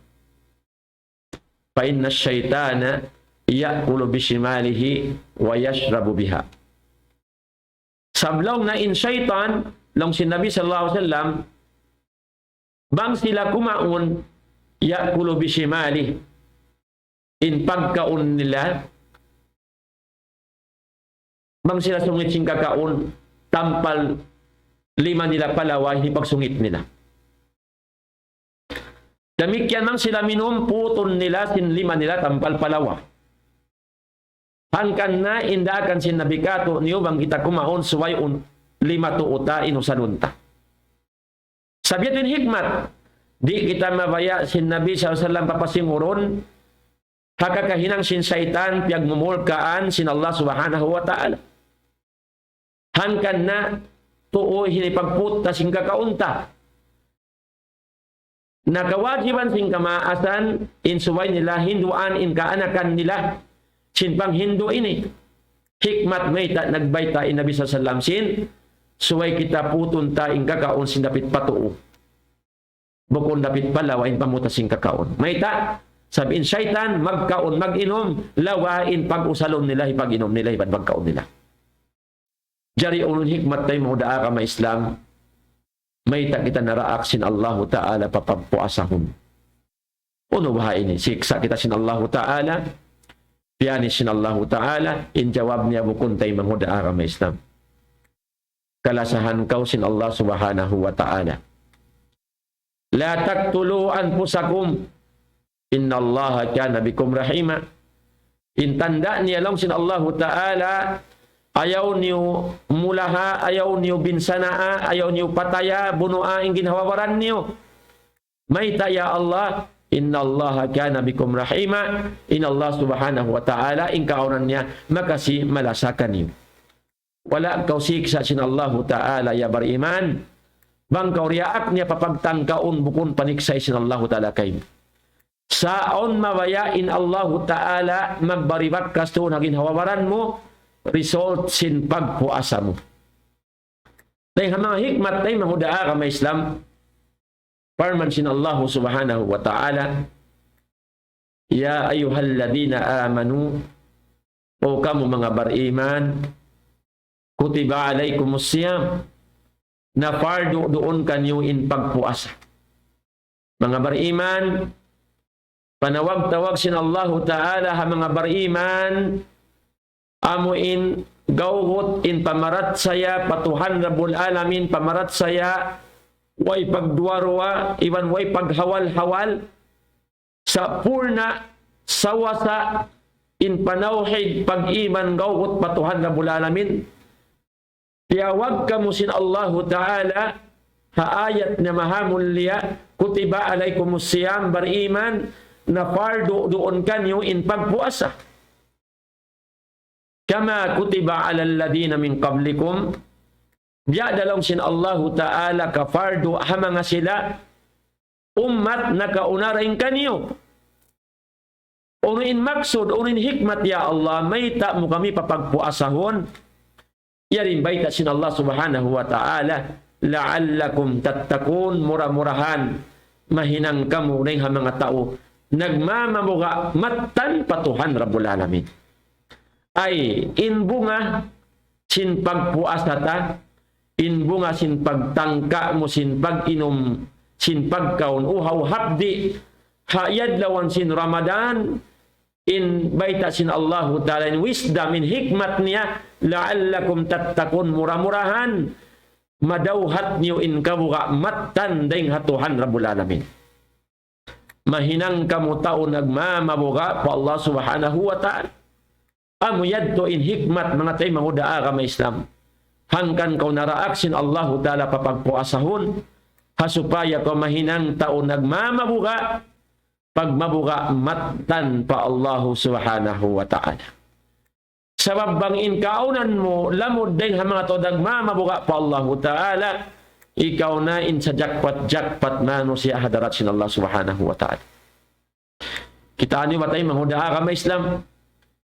فإن الشيطان يأكل بشماله ويشرب بها. Sabab laung niya in saytan, laung sin Nabi sallallahu alayhi wasallam, bang sila kumaun, يأكل بشماله. In pagkaun nila, bang sila sungit sin kakaun, tampal lima nila pa lawa, hipagsungit nila. Damikkiyan bang sila minum, putun nila sin lima nila tampal pa lawa. Hangkan na in daakan sin Nabi kātu'niyu bang kita kumaun subay un lima tuu ta in usalun ta. Sabab yadtu in hikmat, di' kita mabaya' sin Nabi sallallahu alayhi wasallam papasingurun, ha kakahinang sin saytan, piyagmumulkaan sin Allah subhanahu wa ta'ala. Hangkan na tuu hinipagput ta sin kakaun ta. Na kawajiban sin kamaasan, in subay nila hinduan in kaanakan nila sin panghindu' ini. Hikmat mayta' nagbayta' in Nabi sallallahu alayhi wasallam sin, subay kita putun ta in kakaun sin dapit pa tuu. Bukun dapit pa lawa in pamutas sin kakaun. Mayta', sabab in saytan, magkaun, mag-inum, lawa in pag-usalun nila, hipag-inum nila, iban pagkaun nila. Jari unu in hikmat, taymanghud ha agama Islam, mayta' kita naraak sin Allahu Ta'ala papagpuasahun. Unu baha' ini, siksa' kita sin Allahu Ta'ala, piyanis sin Allahu Ta'ala, in jawab niya bukun, taymanghud ha agama Islam. Kalasahan kaw sin Allah Subhanahu wa Ta'ala. لا تقتلوا أنفسكم إن الله كان بكم رحيما. In tanda' niya laung sin Allahu Ta'ala, ayaw niyu mulaha, ayaw niyu binsanaa, ayaw niyu pataya, bunua in ginhawa-baran niyu. Mayta', ya Allah? إن الله كان بكم رحيما. In Allah Subhanahu wa Ta'ala, in kaawnan niya, makasi malasa kaniyu. Wala' kaw siksa' sin Allahu Ta'ala, ya bariman. Bang kaw diyaak niya papagtangkaun, bukun paniksa' sin Allahu Ta'ala kaymu. Sa' awn mabaya' in Allahu Ta'ala magbari bakas tuud ha ginhawa-baran mu, result sin pagpuasa mu. Dayn ha manga hikmat, taymanghud ha agama Islam, parman sin Allahu Subhanahu wa Ta'ala, يا أيها الذين آمنوا, O kamu manga bariman, كتب عليكم الصيام, napardu' duun kaniyu in pagpuasa. Manga bariman, panawag-tawag sin Allahu Ta'ala ha manga bariman, amu in gawgut in pamarachaya pa Tuhan Rabbul Alamin, pamarachaya way pagduwa-ruwa, iban way paghawal-hawal, sapurna' sawasa in panawhid pag-iman gawgut pa Tuhan Rabbul Alamin. Tiyawag kamu sin Allahu Ta'ala ha ayat niya mahamulliya, كتب عليكم الصيام, bariman, napardu' duun kaniyu in pagpuasa. كما كتب على الذين من قبلكم. Biya' da laung sin Allahu Ta'ala kapardu' ha manga sila ummat nakauna dayn kaniyu. Unu in maksud, unu in hikmat, ya Allah, mayta' mu kami papagpuasahun? Yari in bayta' sin Allah Subhanahu wa Ta'ala, لعلكم تتقون, mura-murahan mahinang kamu dayn ha manga tau nagmamabuga' mattan pa Tuhan Rabbul Alamin. Ay, in bunga sin pagpuasa ta, in bunga sin pagtangka mu, sin pag-inum, sin pagkaun, uhaw hapdi', ha adlawan sin Ramadan, in bayta' sin Allahu Ta'ala, in wisdom, in hikmat niya, لعلكم تتقون, mura-murahan madawhat niyu in kabuga' mattan dayn ha Tuhan Rabbul Alamin. Mahinang kamu tau nagmamabuga' pa Allah Subhanahu wa Ta'ala. Amu yadtu in hikmat, manga taymanghud ha agama Islam. hangkan kaw naraak sin Allahu Ta'ala papagpuasahun, ha supaya kaw mahinang tau nagmamabuga', pagmabuga' mattan pa Allahu Subhanahu wa Ta'ala. Sabab bang in kaunan mu, lamud dayn ha manga tau nagmamabuga' pa Allahu Ta'ala, ikaw na in sa jackpot-jackpot manusiya' ha hadarat sin Allah Subhanahu wa Ta'ala. Kitaa niyu ba, taymanghud ha agama Islam,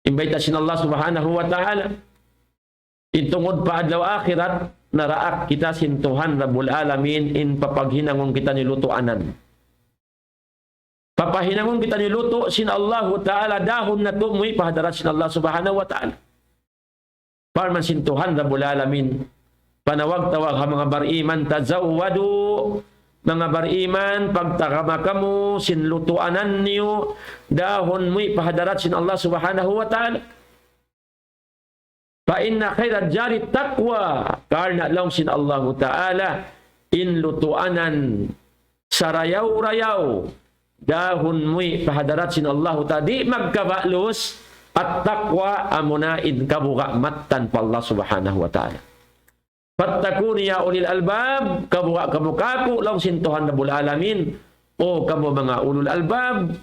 in bayta' sin Allah Subhanahu wa Ta'ala, in tungud pa adlaw akhirat, naraak kita sin Tuhan Rabbul Alamin, in papaghinangun kitaniyu lutuanan. Papahinangun kitaniyu lutu' sin Allahu Ta'ala, dahun natu' muwi' pa hadarat sin Allah Subhanahu wa Ta'ala. Parman sin Tuhan Rabbul Alamin, panawag-tawag ha manga bariman, "Tazawwadu," manga bariman, pagtagama kamu sin lutuanan niyu, dahun muwi' pa hadarat sin Allah Subhanahu wa Ta'ala. "Fa inna khairaz zadi taqwa," karna' laung sin Allahu Ta'ala, in lutuanan sarayaw-rayaw, dahun muwi' pa hadarat sin Allahu Ta'ala, di' magkabalus, at-taqwa, amuna in kabuga' mattan pa Allah Subhanahu wa Ta'ala. "Fattaquni ya ulil albab," kabuga' kamu kāku', laung sin Tuhan Rabbul Alamin. O kamu manga ulul albab,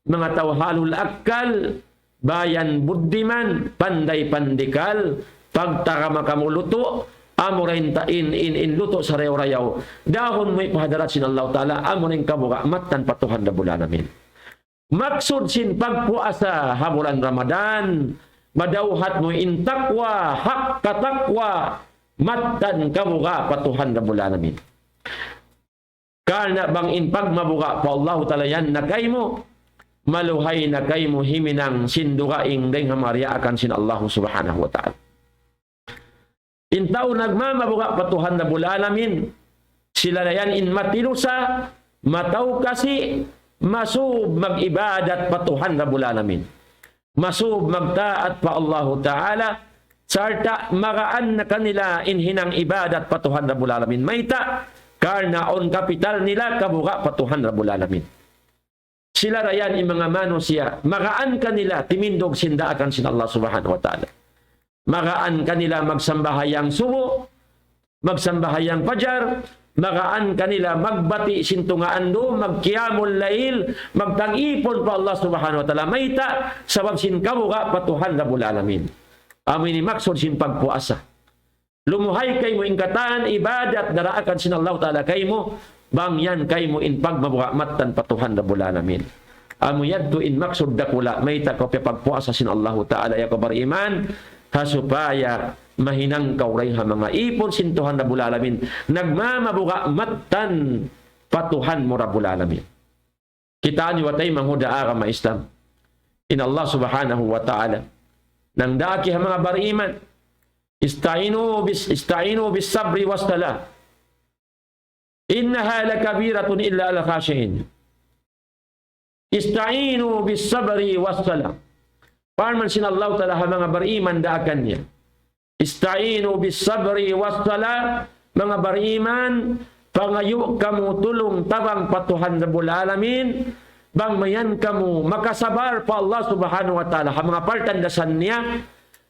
manga tau halul akkal, bayan buddiman, panday pandikal, pagtagama kamu lutu', amura in ta-, in, in, in lutu' sarayaw-rayaw, dahun muwi' pa hadarat sin Allah Ta'ala, amuna in kabuga' mattan pa Tuhan Rabbul Alamin. Maksud sin pagpuasa ha bulan Ramadan, madawhat mu in taqwa, haqqa taqwa, mattan kabuga' pa Tuhan Rabbul Alamin. Karna' bang in pagmabuga' pa Allahu Ta'ala yan na kaymu, maluhay na kaymu himinang sin dugaing dayn ha manga diyaakan sin Allahu Subhanahu wa Ta'ala. In tau nagmamabuga' pa Tuhan Rabbul Alamin, sila na yan in matilusa, mataw kasi, masub mag-ibadat pa Tuhan Rabbul Alamin. Masub magtaat pa Allahu Ta'ala, sarta' magaan na kanila in hinang ibadat pa Tuhan Rabbul Alamin. Mayta', karna' awn kapital nila kabuga' pa Tuhan Rabbul Alamin. Sila ra yan in manga manusiya', magaan kanila timindug sin daakan sin Allah Subhanahu wa Ta'ala. Magaan kanila magsambahayang subu, magsambahayang pajar, magaan kanila magbati' sin tunga' andu', magqiyamul layl, magtag-ipun pa Allah Subhanahu wa Ta'ala. Mayta'? Sabab sin kabuga' pa Tuhan Rabbul Alamin. Amu ini maksud sin pagpuasa. Lumuhay kaymu in katan ibadat daraakan sin Allah Ta'ala kaymu, bang yan kaymu in pagmabuga' mattan pa Tuhan Rabbul Alamin. Amu yadtu in maksud dakula', mayta' kaw piyapagpuasa sin Allahu Ta'ala, ya kaw bariman, ha supaya mahinang kaw dayn ha manga ipun sin Tuhan Rabbul Alamin, nagmamabuga' mattan pa Tuhan mu Rabbul Alamin. Kitaa niyu ba, taymanghud ha agama Islam, in Allah Subhanahu wa Ta'ala nagdaak ha manga bariman, "Ista'inu bis-, ista'inu bis sabri was salah. Innaha lakabiratun illa alal khashi'in." "Ista'inu bis sabri was salah." Parman sin Allah Ta'ala ha manga bariman daakan niya, "Ista'inu bis sabri was salah." Manga bariman, pangayu' kamu tulung tabang pa Tuhan Rabbul Alamin, bang mayan kamu makasabar pa Allah Subhanahu wa Ta'ala ha manga partandasan niya,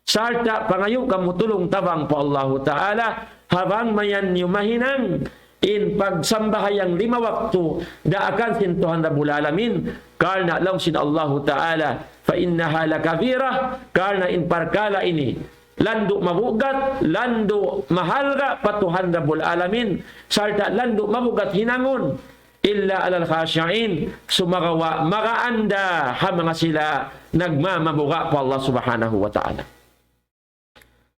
sarta' pangayu' kamu tulung tabang pa Allahu Ta'ala, ha bang mayan niyu mahinang in pagsambahayang lima waktu daakan sin Tuhan Rabbul Alamin, karna' laung sin Allahu Ta'ala, "Fa innaha lakabirah," karna' in parkala' ini landu' mabugat, landu' mahalga' pa Tuhan Rabbul Alamin, sarta' landu' mabugat hinangun, "illa alal khashi'in," sumagawa' magaan da ha manga sila nagmamabuga' pa Allah Subhanahu wa Ta'ala.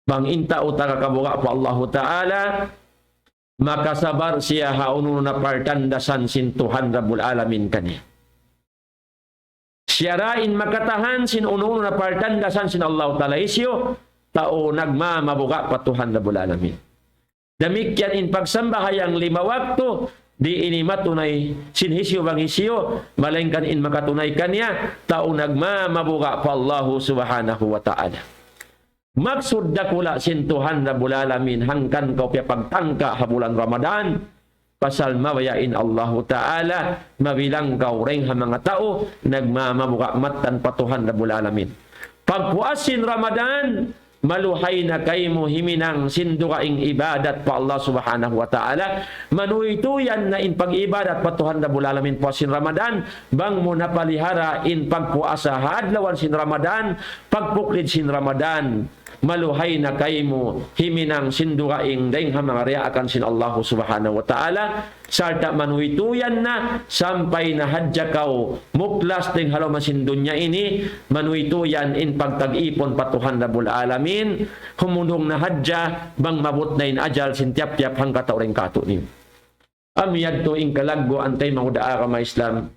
Bang in tau taga kabuga' pa Allahu Ta'ala, makasabar siya ha unu-unu na partandasan sin Tuhan Rabbul Alamin kaniya. Siya ra in makatahan sin unu-unu na partandasan sin Allahu Ta'ala, hisiyu? Tau nagmamabuga' pa Tuhan Rabbul Alamin. Damikkiyan in pagsambahayang lima waktu, di' ini matunay sin hisiyu bang hisiyu, malaingkan in makatunay kaniya, tau nagmamabuga' pa Allahu Subhanahu wa Ta'ala. Maksud dakula' sin Tuhan Rabbul Alamin, hangkan kaw piyapagtangka ha bulan Ramadan, pasal mabaya' in Allahu Ta'ala mabilang kaw dayn ha manga tau nagmamabuga' mattan pa Tuhan Rabbul Alamin. Pagpuas sin Ramadan, maluhay na kaymu himinang sin dugaing ibadat pa Allah Subhanahu wa Ta'ala. Manuytuyan na in pag-ibadat pa Tuhan Rabbul Alamin puas sin Ramadan, bang mu napalihara in pagpuasa ha adlawan sin Ramadan, pagpuklid sin Ramadan, maluhay na kaymu himinang sin dugaing dayng ha manga diyaakan sin Allah Subhanahu wa Ta'ala, sarta' manuytuyan na sampay na hadja kaw muklas dayng ha lawm sin dunya ini, manuytuyan in pagtag-ipun pa Tuhan Rabbul Alamin, humundung na hadja bang maabut na in ajal sin tiyap-tiyap hangkatau dayng kātu'niyu. Amu yadtu in kalagguan taymanghud ha agama Islam,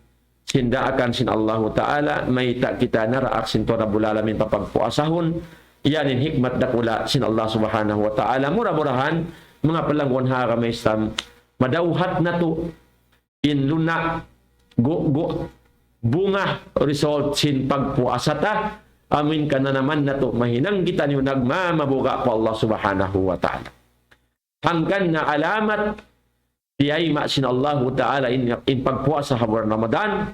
sin daakan sin Allahu Ta'ala, mayta' kita naraak sin Tuhan Rabbul Alamin papagpuasahun, yan in hikmat dakula' sin Allah Subhanahu wa Ta'ala. Mura-murahan, manga palangguan ha agama Islam, madawhat natu' in luna', gu-, gu-, bunga, result sin pagpuasa ta, amu in kananaman natu' mahinang kitaniyu nagmamabuga' pa Allah Subhanahu wa Ta'ala. Hangkan na alamat tiyayma' sin Allahu Ta'ala in, in pagpuasa ha bulan Ramadan,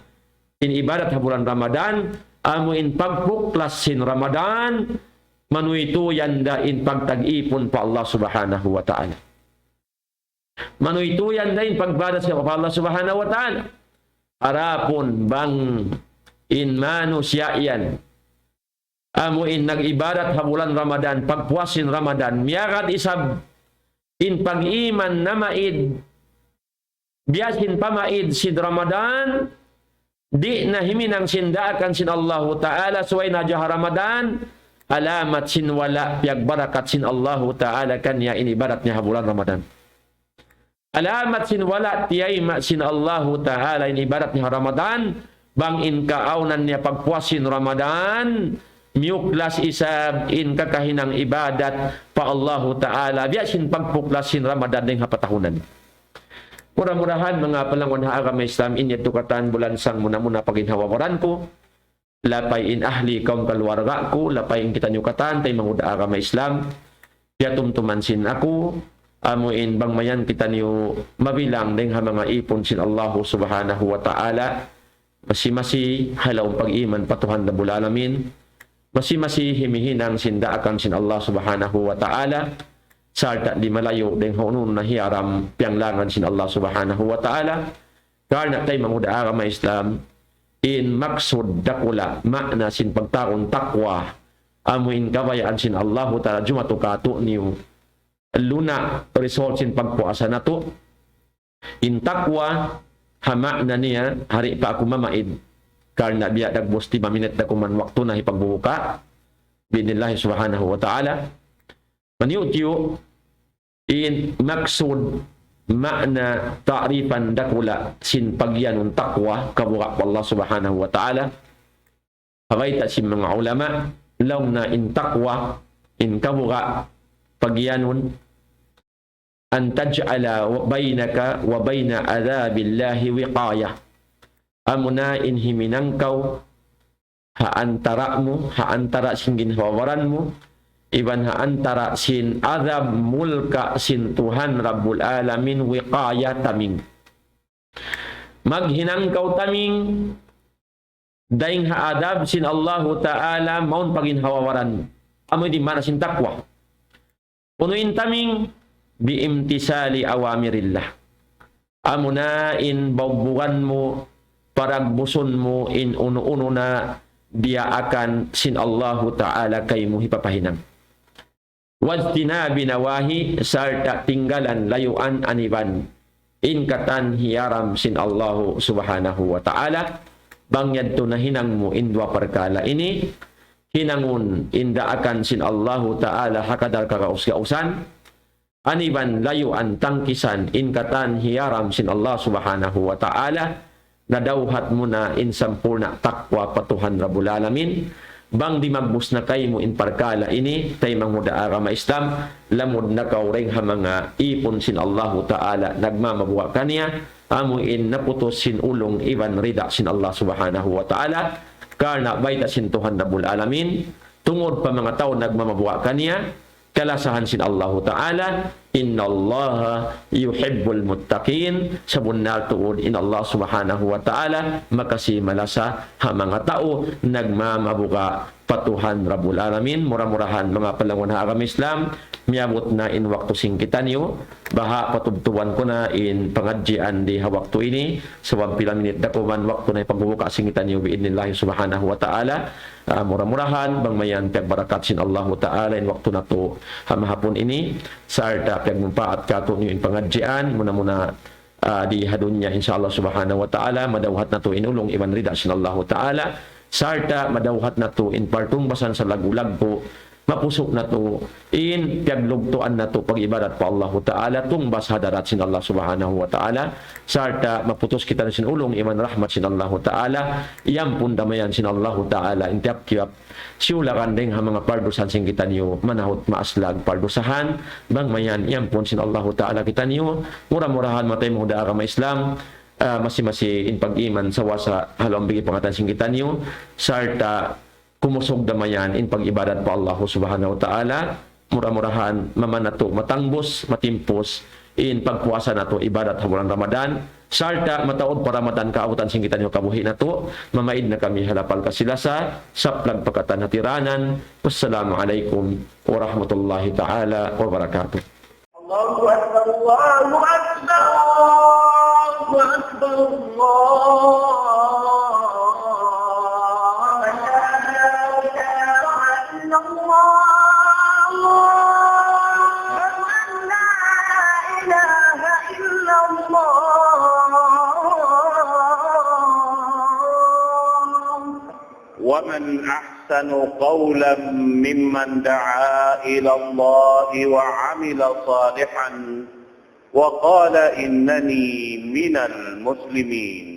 in ibadat ha bulan Ramadan, amu in pagpuklas sin Ramadan, manuytuyan da in pagtag-ipun pa Allah Subhanahu wa Ta'ala. Manuytuyan da in pagbadat sin pa Allah Subhanahu wa Ta'ala. Adapun bang in manusiya' yan, amu in nag-ibadat ha bulan Ramadan, pagpuas sin Ramadan, miyagad isab in pag-iman namaid, biya' sin pamaid sin Ramadan, di' na himinang sin daakan sin Allahu Ta'ala, subay na hadja ha Ramadan, alamat sin wala' piyagbarakat sin Allahu Ta'ala kaniya in ibadat niya ha bulan Ramadan. Alamat sin wala' tiyayma' sin Allahu Ta'ala in ibadat niya ha Ramadan, bang in kaawnan niya pagpuas sin Ramadan, miyuklas isab in kakahinang ibadat pa Allahu Ta'ala, biya' sin pagpuklas sin Ramadan dayng ha patahunan. Mura-murahan, manga palangguan ha agama Islam, in yadtu katan bulansang muna-muna pa ginhawa-baran ku, lapay in ahli kawm kaluarga ku, lapay in kitaniyu katan, taymanghud ha agama Islam, piyatumtuman sin aku, amu in bang mayan kitaniyu mabilang dayng ha manga ipun sin Allahu Subhanahu wa Ta'ala, masi-masi ha lawm pag-iman pa Tuhan Rabbul Alamin, masi-masi himihinang sin daakan sin Allah Subhanahu wa Ta'ala, sarta' di' malayu' dayng ha unu-unu na hiyaram piyanglangan sin Allah Subhanahu wa Ta'ala, karna' taymanghud ha agama Islam, in maksud dakula', maana sin pagtawagun takwa, amu in kabayaan sin Allahu Ta'ala jumatu kātu'niyu, luna' result sin pagpuasa natu'. In takwa, ha maana niya, hari pa aku mamaid. Karna' biya' dagbus lima minit da kuman waktu na hipagbubuka. Bi'idhnillahi subhanahu wa ta'ala. Maniyu-tiyu, in maksud, maana, ta'rifan dakula' sin pagiyanun takwa, kabuga' pa Allah subhanahu wa ta'ala. Ha bayta' sin manga ulama, laung na in takwa, in kabuga', pagiyanun, أن تجعل بينك وبين عذاب الله وقاية. Amuna in himinang kaw ha antara' mu, ha antara' sin ginhawa-baran mu, iban ha antara' sin adhab mulka' sin Tuhan Rabbul Alamin, wiqaya, taming. Maghinang kaw taming, dayng ha adhab sin Allahu Ta'ala, mawn pa ginhawa-baran mu. Amu ini maana sin takwa. Unu in taming, بامتثال أوامر الله. Amuna in bugbugan mu, paragbusun mu, in unu-unu na diyaakan sin Allahu Ta'ala kaymu hipapahinang. واجتناب نواهيه, sarta' tinggalan, layuan, aniban in katan hiyaram sin Allahu subhanahu wa ta'ala. Bang yadtu nahinang mu in duwa parkala' ini, hinangun in daakan sin Allahu ta'ala ha kadar kagaus-gausan, aniban layuan tangkisan in katan hiyaram sin Allah subhanahu wa ta'ala, nadawhat mu na in sampurna' takwa pa Tuhan Rabbul Alamin. Bang dimagbus na kaymu in parkala' ini, taymanghud ha agama Islam, lamud na kaw dayng ha manga ipun sin Allahu ta'ala, nagmamabuga' kaniya, amu in naputus sin ulung iban rida sin Allah subhanahu wa ta'ala, karna' bayta' sin Tuhan Rabbul Alamin, tungud pa manga tau nagmamabuga' kaniya, kalasahan sin Allahu ta'ala, إن الله يحب المتقين. Sabunnal tuud in Allah Subhanahu wa Ta'ala makasi malasa ha manga tau nagmamabuga' pa Tuhan Rabbul Alamin. Mura-murahan, manga palangun ha agama Islam, miyabut na in waktu sin kitaniyu. Baha' patubtuban ku na in pangadjian di ha waktu ini, sabab pila minit da kuman waktu na in pagbubuka' sin kitaniyu bi'idhnillahi subhanahu wa ta'ala. Ah, mura-murahan bang mayan piyagbarakat sin Allahu Ta'ala in waktu natu' ha mahapun ini, sarta' piyagmumpaat katu'niyu in pangadjian, muna-muna ah, di ha dunya, insya Allah subhanahu wa ta'ala, madawhat natu' in ulung iban rida sin Allahu ta'ala, sarta' madawhat natu' in partungbasan salaggu'-laggu', mapusuk natu' in piyaglugtuan natu' pag-ibadat pa Allahu ta'ala, tungbas ha hadarat sin Allah subhanahu wa ta'ala, sarta' maputus kitaniyu sin ulung iban rahmat sin Allahu ta'ala, iyampun da mayan sin Allahu ta'ala in tiyap-tiyap siyulakan dayn ha manga pardusahan sin kitaniyu, manahut maaslag pardusahan, bang mayan iyampun sin Allahu ta'ala kitaniyu. Mura-murahan, manga taymanghud ha agama Islam, ah, masi-masi in pag-iman sawasa ha lawm bigi pangatan sin kitaniyu, sarta' kumusug da mayan in pag-ibadat pa Allahu subhanahu wa ta'ala. Mura-murahan maman natu' matangbus, matimpus in pagpuasa natu' ibadat ha bulan Ramadan, sarta' mataud pa Ramadan kaabutan sin kitaniyu kabuhi' natu'. Mamaid na kami ha lapal kasi-lasa, saplag pa katan hatiranan. Wassalamu alaykum warahmatullahi ta'ala wabarakatuh. الله أكبر، الله أكبر، الله أكبر، الله أكبر. أشهد أن لا إله إلا الله. أشهد أن لا إله إلا الله. ومن أحسن قولا ممن دعا إلى الله وعمل صالحا وقال إنني من المسلمين.